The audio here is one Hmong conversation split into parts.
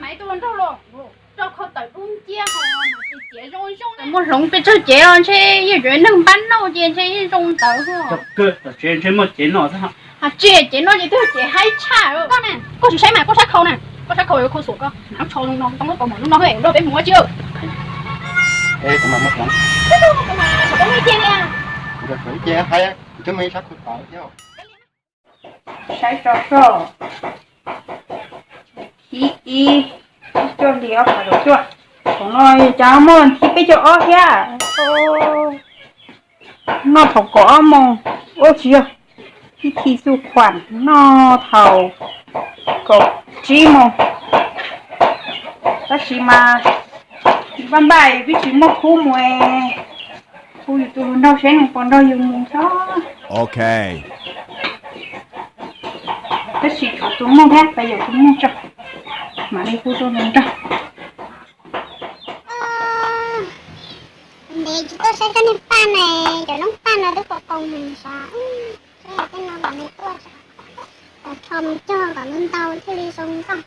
Maiv tuaj nrog los rau khau tawm dub nciab ho, txiav zoo zoo muaj hloov peb tsawg cev los ntshe yeej tsuas neeg npab noj ces ntshe yeej zoo ntawd. Tam sim ntshe muaj cev no xwb. Tsis cev no ces twb cev haib tshaj. Koj na, koj tsis saib mas koj saib khau na, koj saib khau yuav khau xum koj hnav tsho zoo no tau lub kaus mom zoo no rau peb mus ua tsi. Saib tso soj, thib ib, cuaj hli ob phav kaum cuaj. Thaum no cas muaj thib peb caug ob thiab. Noj thaum kaum ob moos, ua tsis yog, thib khi xu khuam noj thaum kaum tsib moos. Tab sis mas npaj npaj twb tsis muaj khub mus, hu yus tus hluas nraug seb nws puas nrog yus mus xwb. Tab sis tshuav tus muaj thiab, pab yus tus muaj tso, mam li hu tus hluas nraug. Ntev tsis tuaj saib koj niag paj na, cov noob paj no twb pom pom mus sav. Saib tej no kom nws tuaj, kom rho mus cog kom ntau ntau thiaj li zoo nkauj.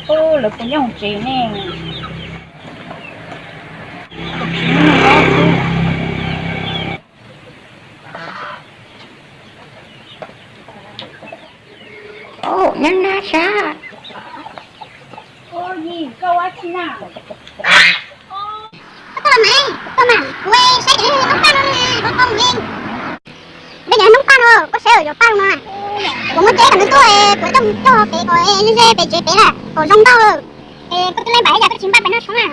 Ub, lawv puas nyob hauv tsev ne? Ub, nyob nab sab. Koj los mas, koj mas, kuv saib cov noob paj no na, koj koj mus li. Peb cov noob paj no, koj saib cov paj no na. Kuv muab teb kom nws tuaj, kuv coj mus cog pem kom ze pem tsev pem lawm kom zoo nkauj lawm. Es koj twb laib npaim ib yam koj tsis npaj pem noj tshoob na.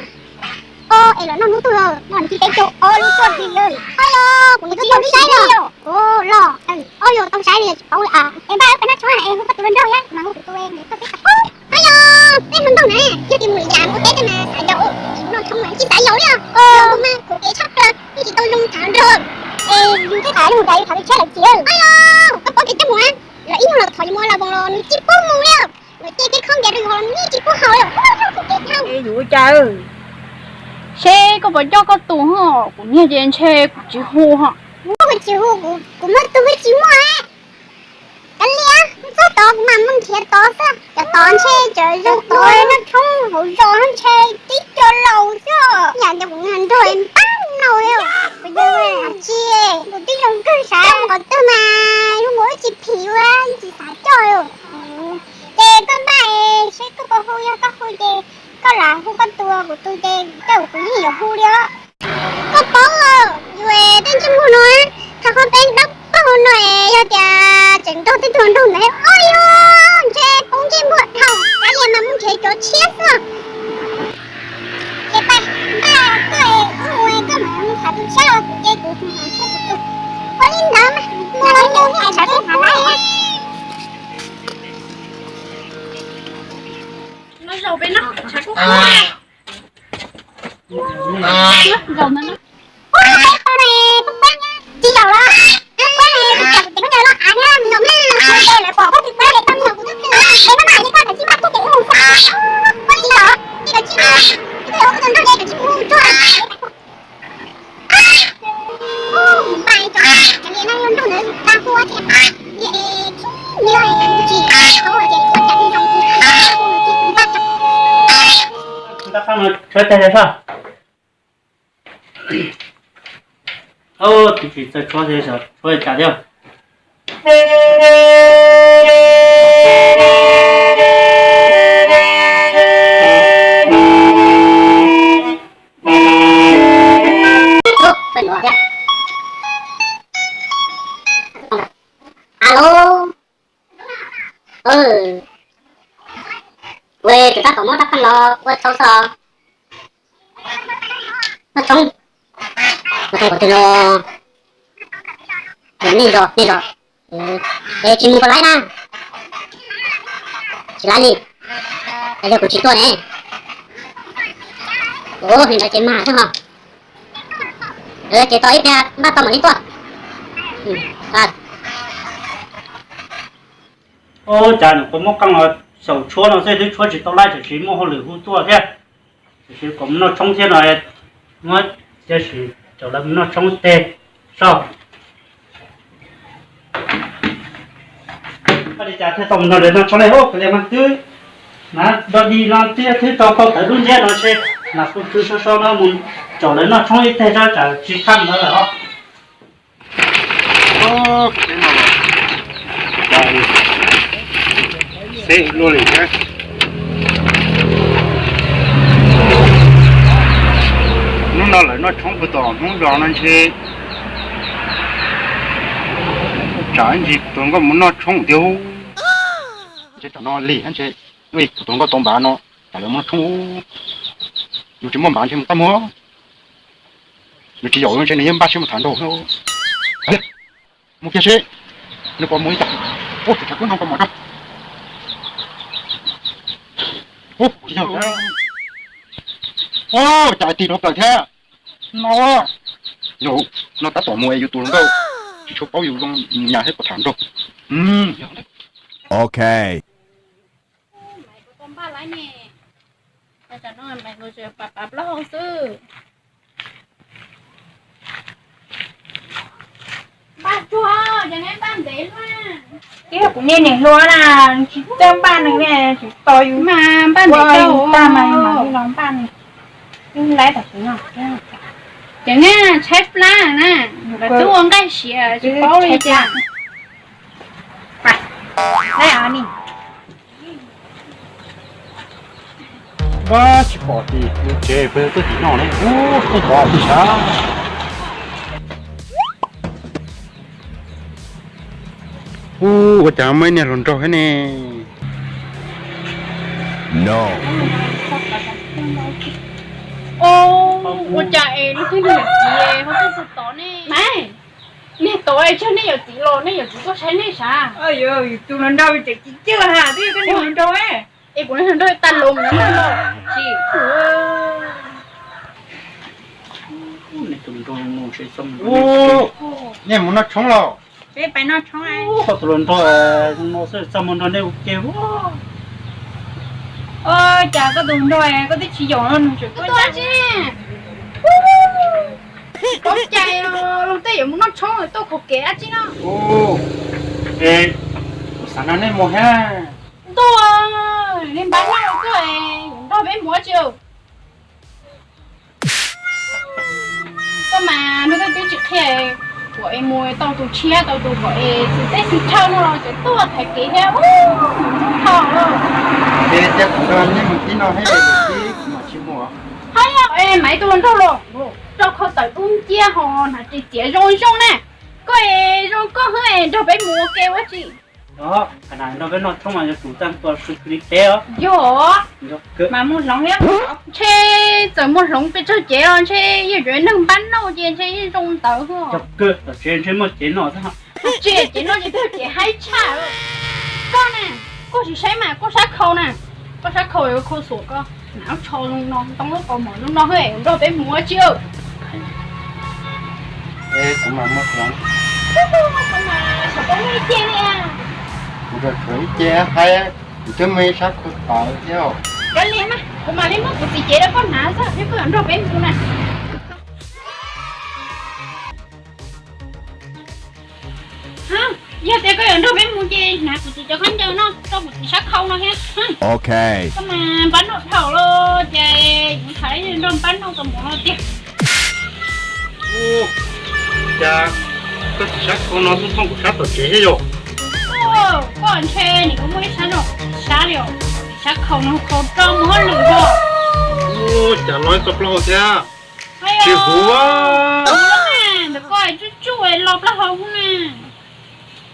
Ob, es los noj hnub twg lawm, noj hnub thib peb caug ob lub cuaj hli lawm. Ob yog, kuv twb tau saib los. Los, ob yog tau saib li tsis paub li. Es npaj pem noj tshoob es hu koj tus hluas nraug thiab mas hu kuv tus, kuv tau peb tau. Ob yog, peb hluas nraug na, yog tias mus li cas mus teb tej mas xav yaum, tsis mus noj tshoob mas tsis xav yaum li os. Yog mus mas khuv kev tshaj plaws, yeej tsis tau zoo thav nrog. Es yus twb tham yus cas yus tham li tshiab lawm ces. Ob yog, koj paub kev coj mus na, los ib nyuag los thov yus mus ua las voos los nws tsis pub mus li os. Lawv cia kev khoom npias rau yus los nws yeej tsis pub haus li os. Koj yus ua cas? Seb koj puas coj koj tus ho, kuv niag ces ntshe kuv tsis hu ho. Koj tsis hu, kuv muaj tus tsis muaj. Kav liam, txog tod kuv mam mus nrhiav tod xwb. Cov tod ntshe cov zoo tod noj tshoob hauv zos ntshe tib co laus xwb. Yam ntawd kuv nrog npab no li. Kuv yog tsis, kuv twb zoo kawg sav qhov twg mas zoo nkaus wb tsis phim ua tsis xav coj li. Ces koj npaj seb koj puas hu, yog koj hu ces koj lam hu koj tus, kuv tus ces tej zaum kuv yeej yuav hu li os. Koj paub yus tej ntsej muag no, qhov qhov peb dab paug no, yog tias tseem nrog tej tug nrog ntawd ob yog ntshe poob ntsej muag dhau, kav liam mas mus nrhiav cov tshiab xwb. Ces pab npaj koj, koj mus tham tus tshiab los kuv ces kuv mus nrhiav kuv tus. Ua li ntawd mas, ua li ntawd mas, tshav kub kub. No zaum peb no, tshav kub kub. Zaum ntawd no. Tsis zaum los, kuv cov kuv cov koj ncaws los av thiab, lawv pom koj tus kuab li tau, kuv twb kawg, es maj mam li koj kav tsij npaj koj ces wb mus xwb. Ua li los, ces kav tsij, koj yuav ua tus nraug ces kav tsij mus tsuag. Tshuav tag, tshuav tsis txawj tshuav, tshuav cas thiab. Alo. Ua tus rab tom muab rab pheej los ua tshau xwb. Noj tshoob, noj tshoob qhov twg no? Nej zos, nej zos. Es tsis mus puas laib na? Tsis laib li. Es yog kuv tsis tuaj ne? Ua li ntawd ces mag xwb ho. Ces tos ib pliag npaj tau mam li tuaj. Ua cas nws puas muab qeej los xyaum tshuab no xwb, twb tshuab tsis tau laib, tseem tsis muaj hauj lwm hu tuaj thiab. Tiam sis kom mus noj tshoob thiab no, muab cov sim rau lawv mus noj tshoob teg soj. Ua li cas thiaj tau mus nrog lawv noj tshoob ne? Ua li mas twb hnav do di no twb twb tau koj tawv dub nciab no ntshe hnav kuj tsw so so no mus rau lawv noj tshoob ib teg soj tsam tsis khaj ntawd lawm os. Xeb luaj li thiab. Hnub no lawv noj tshoob puag tom Hmoob zos no ntshe tsam ntsis tuaj nkauj mus noj tshoob thiab. Ntshe tsam no lig ntshe, kuv tuaj nkauj tau npav no, tsam lawv mus noj tshoob. Yus tsis muaj npav ntshe mus tab muag. Nws tsis yaum ntshe nws yeej npaj siab mus tham nraug. Mus kiag seb nws puas mus ib tag. Ua tus tshav kub no puas mus rau. Ua cas tig rau plaws thiab no. Yog no tab tom mus yus tus hluas nkauj tsis tshua paub yus zoo nyas thiab puas tham nraug. Ok. Npaj tsuag, ces neb npaj ntev luaj. Twb yog kuv niag niam hluas na, tsis txawj npaj nws ne, tsis tos yus mas npaj ntev tau tag mas yus mam li los npaj nws. Twb laib tam sim no. Ces neb tshaib plab na, lawv twb ua nqaij siav tsis paub li cas. Laib av ni. Ua tsis pom tim tsev peb tuaj tim no ne, ub, tuaj tod tim sab. Ub, ua cas muaj ib niag hluas nraug thiab ne. No. Ua cas es lub thiab niag yawm txiv ho tuaj txog tod ne? Niag tod es tsam nej yawm txiv los nej yawm txiv tuaj saib nej sav? Yus tus hluas nraug tseem tsis cwj ha, twb yog koj niag hluas nraug. Es kuv niag hluas nraug tag los na. Tsis. Nej mus noj tshoob los? Peb pais noj tshoob. Koj tus hluas nraug no xwb txaj muag nrog nej ua ke. Ua cas koj tus hluas nraug koj twb tsis yaum no nws tseem tuaj dab tsi? Tsis paub cai, luag tej yuav mus noj tshoob tuaj khaus kev dab tsi no. Es kuv xav nrog nej mus thiab. Ntuj, nej npab noj koj es yuav nrog peb mus dab tsi? Koj mas hnub twb twb tsis qhia kom es mus tau tus tshiab tau tus kom es xwm teb xwm chaw no los tseem tuaj thaiv kev thiab. Ub, thaum ces cia kuv nrog nej mus tib no thiab, kuv mam tsis mus. Hab yog es Maiv tus hluas nraug los rau khau tawm dub nciab ho hnav ris txiav zoo zoo na. Koj es zoo koj xwb es nrog peb mus ua ke ua tsi? Yog, qhov na nrog peb noj tshoob mas yuav tsum txaj muag khwv khwv li peb os. Yog, mas muag hloov thiab. Ntshe txawm muag hloov pes tsawg cev los ntshe yeej tsuas neeg npab noj ces ntshe yeej zoo ntawd. Yog kawg, tom tsev ntshe muaj cev noj xwb. Tsis cev noj ces twb cev haib tshaj. Koj na, koj tsis saib mas koj sab khau na, koj sab khau yuav khau xuam koj. Hnav tsho zoo no, ntoo lub kaus mom zoo no, nrog peb mus ua tsi? Es kuv mam muag hloov. Kuv tsuas tshuav ib ce haib, kuv twb muaj ib sab khau tawv thiab. Kav liam mas, kuv mam li muab kuv txiv cev rau koj hnav xwb thiab koj yuav nrog peb mus na. Yog tias koj yuav nrog peb mus ces hnav kuv txiv cov khaub ncaws no rau kuv txiv sab khau no thiab. Ok. Koj mas npab noj dhau los ces yuav tham nrog npab noj tau mus no tiag. Cas koj txiv sab khau no tuaj thooj kuv sab tom tsev thiab yom? Koj ntshe nim no muaj ib sab no, sab li os, sab khau no khau rau mus hauj lwm ho. Cas los tau plaub hau thiab. Tsis huv. Ntawm koj tsuj tsuj los plaub hau na.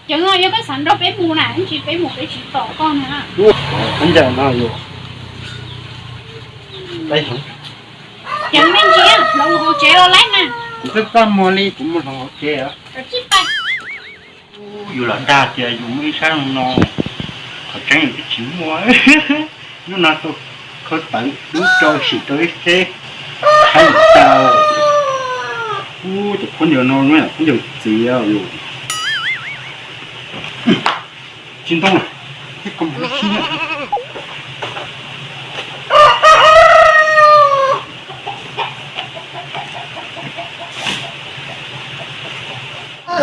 Ceev, yog koj xav nrog peb mus na, ib ntsis peb mus peb tsis tom koj na. Khaub ncaws no yus. Ceev me ntsis, hloov hauv tsev los laib na. Kuv twb txaj muag li, kuv mus hloov hauv tsev os. Yus lam dag tias yus muaj ib sab zoo no, qhov tseeb yus twb tsis muaj. Hnub no tau khau tawv dub rau sim rau ib seb haib tas. Ub, cov khaub ncaws no yog khaub ncaws txiv yus. Tsis ntoo, thiab koj mus sib nyiam.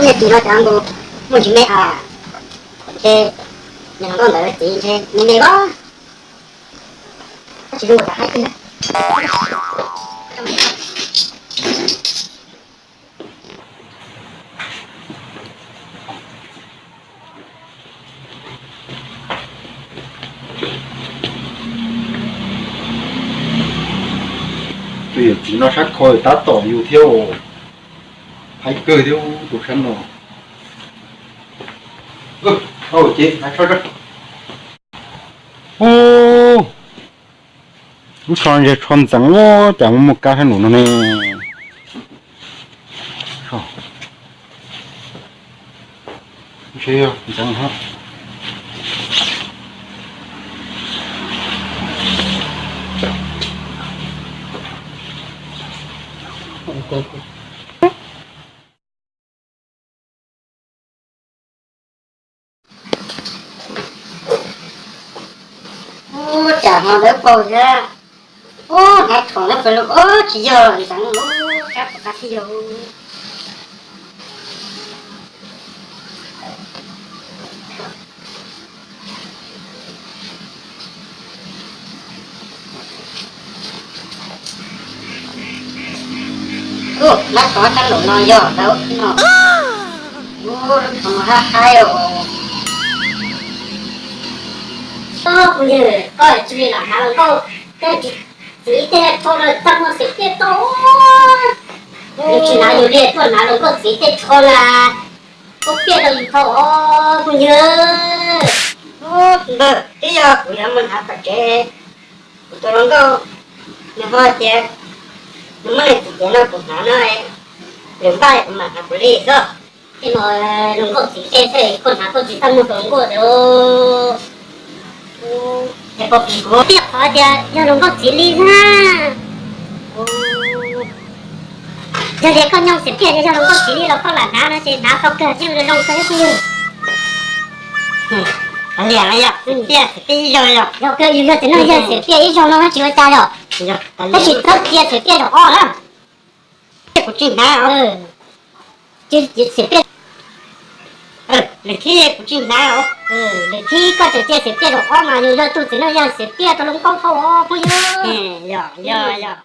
Tej tis no cas nkaus muaj ntsis me a, ces niag hluas nkauj ntawd txiv ntshe me me vab, tab sis zoo nkaus cov haib tiag. Tus yawm txiv no sab kho tab tom yus thiab, haib kawg thiab tus sab no. Ces, ub, lub tsho ntshe tsho ntxeev ua cas muaj kab sab nraum no ne. Ntshe yog ntxeev. Ub, tsam no lawv paug thiab. Ub, hnav tshoom lawv pawg lug, ub, tsis yog ntxeev, ub, sab puas qab tib yog. Ub, hnav tshoom sab nraum no yog ntawd no. Ub, lub tshoom no hab haib os. Ob, kuv yawg, koj tsis lam hnav hluas nkauj, koj txiv tej rho no txaj muag xwm tiaj tau. Yus tsis hnav yus li, tuaj hnav hluas nkauj txiv tej rho na, koj piaj rau yus tau os kuv yawg. Ub, npawg, twb yog kuv yuav mus hnav tom tsev, kuv tus hluas nkauj nws ho tias nws muab nws txiv tiav no kuv hnav no, lwm npaj kuv mam hnav kuv li xwb. Tej no hluas nkauj txiv tej xwb, koj hnav koj tsis txaj muag hluas nkauj li. Es pom kuv tias qhov tias yog hluas nkauj txiv li na. Yog tias koj nyob xwm tiaj yog hluas nkauj txiv li los koj lam hnav no ces hnav tau kawg thiab zoo kawg thiab xwb. Liam no yog xwm tiaj xwm tiaj ib zaug yog. Yog kawg, yus yog txiv neej yog xwm tiaj ib zaug no tsis ua cas yom. Tab sis txhob cia xwm tiaj zaum ob na. Kuv tsis hnav os. Xwm tiaj, lwm thib kuv tsis hnav os. Lwm thib koj tseem cia xwm tiaj zaum ob mas yus yog tug txiv neej yog xwm tiaj rau hluas nkauj tau os phooj ywg. Yog, yog, yog.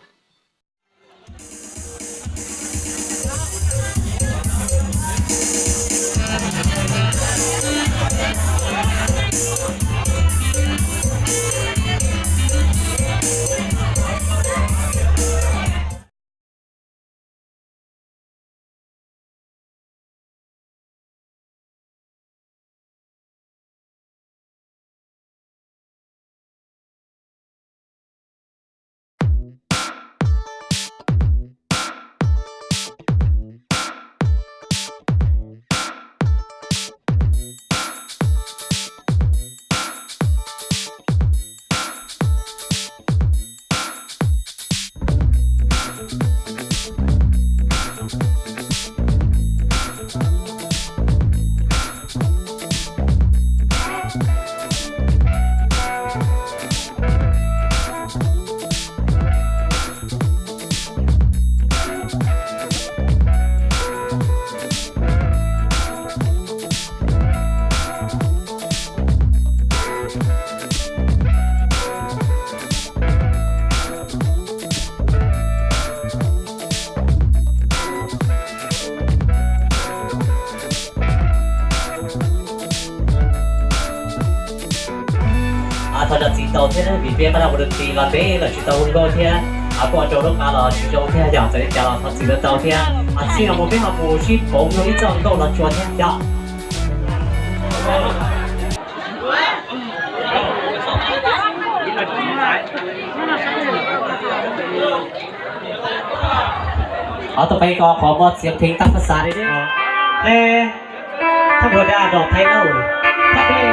Thov zam txim tau thiab vim peb qab dab ua tus txiv los peb los tsis tau hu nkauj thiab, kuj ua rau lub qab los tsis zoo thiab yom, txawm li cas los thov txim tau thiab. Txij no mus peb ho mus sib pauv mloog ib txoj nkauj los tsuas thiab yom. Ob tug peb ko qhov muaj txiav pheej tag pab xav li ne. Thaj npua daj dom pheej lauj, thaj peb